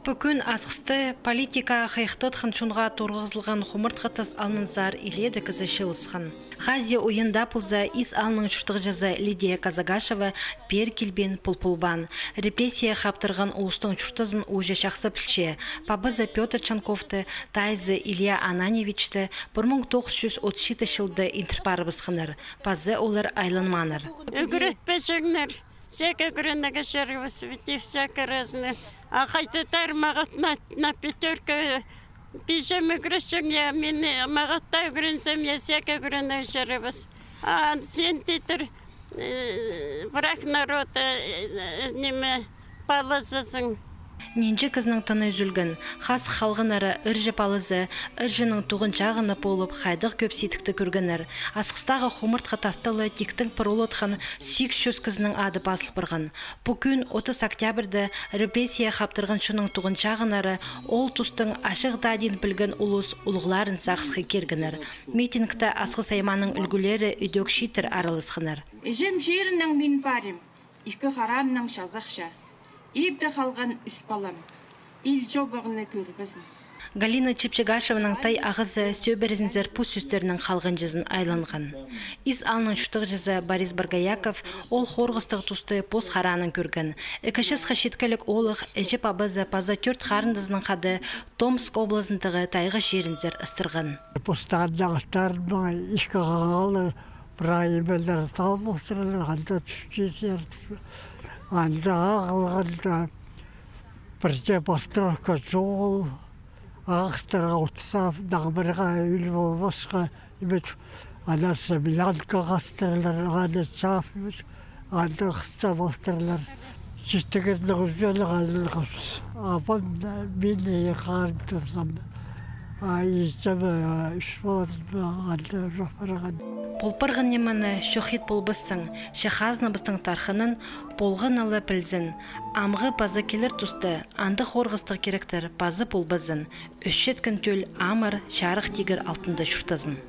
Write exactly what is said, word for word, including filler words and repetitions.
Пу кӱн Асхыста политикаға хайахтатхан чонға турғызылған хумартхы тас алнынзар илееде кізі чыылысхан. Хазия уйанда полза, Ис аалның чуртағҷызы Лидия Казагашева пеер килбеен пол полбаан. Репрессия хаптырған улустың чуртазын ууҷа чахсы пілче. Пабазы Пётр Чанковты, тайзы Илья Ананьевичті пір муң тоғыс чӱс отыс читі чылда индір парыбысханнар. Паза олар айланмааннар. Ӱгретпеҷеңнер. Всяко ӱгренерге чарабас, ведь и всяко разное. А хайдағ-да мағат на, на пятёрка, пиҷем ӱгретчең, я, мин мағат таа ӱгрензем, я, всяко ӱгренерге чарабас. А син тидір, э, враг народа, э, ниме, палазызың. Нинҷе кізінің тыны ӱзӱлген, хазых халғаннары ырҷы палазы, ырҷының туған чағыны полып, хайдағ кӧп сидікті кӧргеннер. Асхыстағы хумартхы таста ла тиктең пыролатхан сигіс чӱс кізінің ады пазыл парған. Пу кӱн, отыс октябрьда, репрессия хаптырған чонның туған чағыннары, ол тустың ачығ даа дин пілген улус улуғларын сағысха киргеннер. Митингте Асхыс аймааның ӱлгӱлері, ідӧк чииттер араласханнар. Іҷем чирінең мин парим. Ікі харамнаң чазахча. Ибде халған ӱс палам. Ил чобағны кӧрбезін. Галина Чепчегашеваның тай ағазы сӧбірезінзер пу сӧстернің халғанҷызын айланған. Ис аалның чуртағҷызы Борис Боргояков ол хорғыстығ тусты пос хараанаң кӧрген. Ікі часха читкелік оолах іҷе-пабазы паза тӧрт харындазынаң хада Томск облазындағы тайға чирінзер ыстырған. Постарындағы аттарының ікі хаңалы прай ибелер сал полтырлар, анда тӱсчезер, анда ағылғанда пірдее постройка чоғыл, ағастарға от сап, даңбырға ӱл полбасха, ибет, ана землянка хастырлар, ана чаф, ибет, анда хыста полтырлар. Чистігірдің ӱзел халлығыс. Абам да, мин, и харындазым. А иҷем, а, ӱс палазым, анда чох парған. Пол парған нимені чох ит полбассың, че хазнабыстың тархынын полған ла пілзін. Амғы паза килер туста андағ хорғыстығ киректер паза полбазын. Ӧсчеткен тӧл амыр, чарых тигір алтында чуртазын.